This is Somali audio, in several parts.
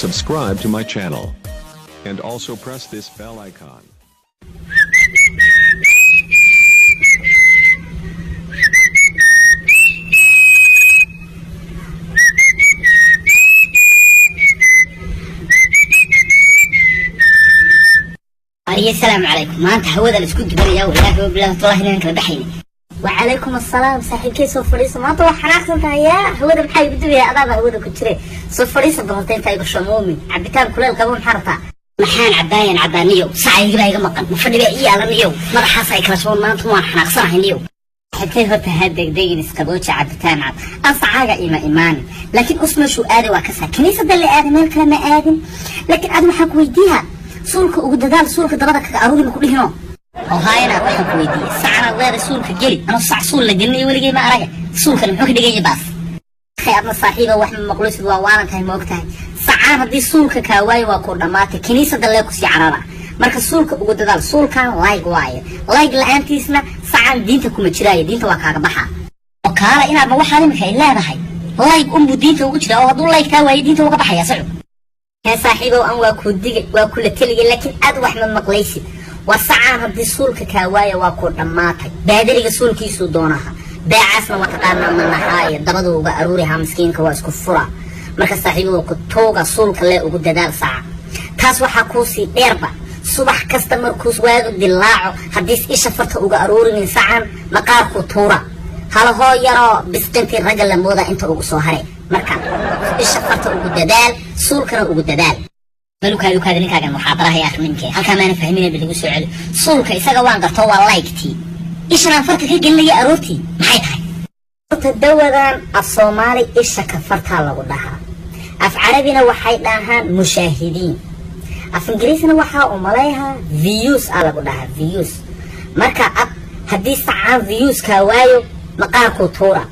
Subscribe to my channel. And also press this bell icon. Asalaamu calaykum. Maanta hawada la isku dubanaya, walaahi wabilahi tallahi inaan kala baxayni. Wacalaykum assalaam, saaxiibkay, soo fadhiisa. Maanta waa xanaaqsan tahay. Yaa hawada maxaa igu dubaya? Adaaba hawada ku jire, soo fadhiisa. Doonta intaa igu shamuumin cabitaan kuleel qabo. Maxaa rabtaa? Maxaan cabaayan cabaaniyow? Sacaygibaa iga maqan, ma fadhiba ii yaalaniyow, madaxaas ay kala jaban. Maanta waan xanaaqsanahay niyow. Saaxiibkay, horta ha degdegin, isqabooji, cabitaan cad. Ansacaaga ima imaanin, laakiin us meeshuu aaday waa kasaa. Kiniisada la aaday, meel kale ma aadin. Laakiin adi waxaan ku weydiiyaa, suulka ugu dadaal, suulka dabada kaga aruuri ma ku dhihino? Oo haayana waxaan ku weydiiyey, sacanaad leedahay, suulka geli. Anuu sac suul la gelinayo weligay ma araga. Suulkan muxuu ka dhiganya baas? Akhay, adna saaxiiba wax ma maqlusid, waa waalan tahay, ma og tahay? Sacaan haddii suulka kaa waayo waa ku dhammaatay, kiniisada lee kusii carara. Marka suulka ugu dadaal, suulkan like waayo, like la-aantiisna sacaan diinta kuma jiraayo, diinta waa kaaga baxa. Oo kaala inaadma waxaan iminka ay leedahay, like unbuu diinta ugu jiraa, oo hadduu like kaa waayo diinta uga baxaya sacu. Hee saaxiibow, an waa kuu digay, waa kula teligay, laakiin aad wax ma maqlaysid. War sacaan haddii suulka kaa waayo waa ku dhammaatay. Baadariga suulkiisuu doonaha, beecaasna waa taqaanaa, ma nahaayo, dabadu uga aruurihaa miskiinka, waa isku fura. Marka saaxiibow, ku tuuga, suulka lee ugu dadaal saca. Taas waxaa kuusii dheerba, subax kasta markuus waagu dilaaco, haddiis isha farta uga aruurinin sacan, maqaarku tuura halahoo yaroo bisqintii ragga la mooda inta ugu soo haray. Marka isha farta ugu dadaal, suulkana ugu dadaal. Malukaadi ukaadi, ninkaagan muxaadaraha ee akhrininke halkaa maana fahmina, ba lagu soo celi. Suulka isaga waan garto, waa like-tii. Ishanaan farta ka gelinaya aroortii maxay tahay? Horta dawadan af Soomaali isha ka fartaa lagu dhahaa, af Carabina waxay dhahaan mushaahidiin, af Ingiriisna waxaa umalayhaa views aa lagu dhahaa, views. Marka ad haddii sacaan views kaa waayo, maqaarkuu tuura.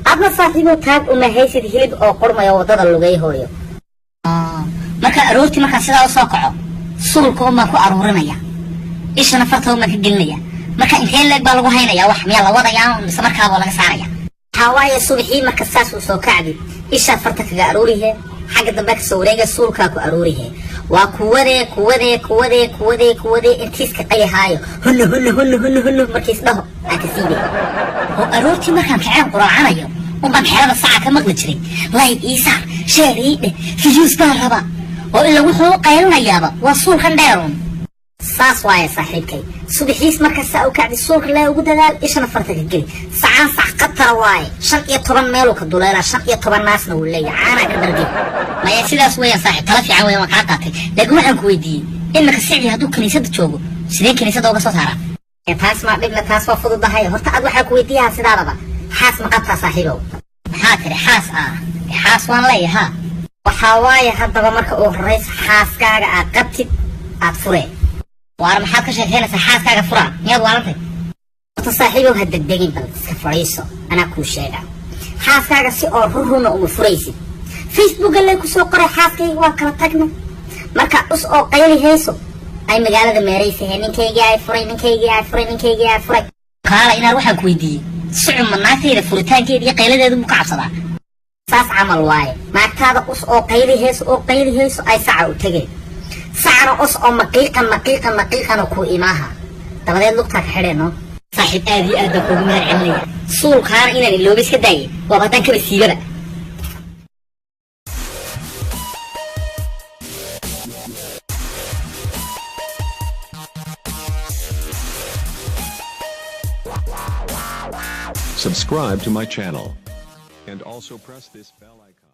Adna saaxiibo taag uma haysid, hilib oo qurmayo waddada lugay hooyo. Marka aroortii markaan sidaa usoo kaco, suulka unbaan ku aruurinaya, ishana farta unbaan ka gelinaya. Marka intee leeg baa lagu haynaya? Wax miyaa la wadayaa mise markaaba laga saaraya? Waxaa waaye, subaxii marka saas uu soo kacdi, ishaa farta kaga aruurihe, xagga dambe kasoo wareega, suulkaa ku aruurihe. Waa kuwadee kuwadee kuwadee kuwadee kuwadee intiiska qayahaayo, hunno hunno hunno hunno hunno markiis dhaho aan ka siibe. Oo aroortii markaan kaceen quraacanayo unbaan xerada saca ka maqli jiray like ii saar, share ii dheh, views baan rabaa. Oo ila wuxuu u qaylinayaaba waa suulkan dheerun. Saas waaye saaxiibkay, subaxiis marka saa u kacdi, suulka lee ugu dadaal, ishana farta ka geli. Sacaan sac khatara waaye, 15 meeluu ka duleelaa, 15 naasna wuu leeyahay, caanaa ka dharge. Maya, sidaas weeyaan saaxiib, tala fiican weeyaan, waan kaa qaatay. Laakiin waxaan ku weydiiyey, imika sicdii hadduu kiniisadda joogo, sideen kiniisadda uga soo saaraa? Taas maa dhibna, taas waa fududahay. Horta ad waxaa ku weydiiyaha, sidaadaba xaas ma qabtaa saaxiibow? Maxaa tiri? Xaas ah? Xaas waan leeyaha. Waxaa waaye haddaba, marka uu horeysa xaaskaaga aad qabtid aad furee. Waar maxaad ka sheekeynaysaa? Xaaskaaga furaa? Miyaad waalantay? Horta saaxiibow, ha degdegin, bal iska fadhiiso, anaa kuu sheega. Xaaskaaga si oo rurruna uma furaysid. Facebooka lay kusoo qoray, xaaskayga waan kala tagnay. Marka us oo qayli hayso ay magaalada meeraysahe, ninkaygii ay furay, ninkaygii ay furay, ninkaygii ay furay. Kaala inaar, waxaan ku weydiiyey, sucuma naagtayda furitaankeeda iyo qayladeedu buu ka cabsadaa? Saas camal waaye. Naagtaada us oo qayli hayso oo qayli hayso ay saca u tegeen, sacana us oo maqiiqan maqiiqan maqiiqana ku imaaha, dabadeed lugtaa ka xidheen. No saaxiib, aad iyo aad baan kuugu mahad celinaya. Suulkaana inaan ilooba iska daayay, waaba haddaan kaba siibaba. Subscribe to my channel. And also press this bell icon.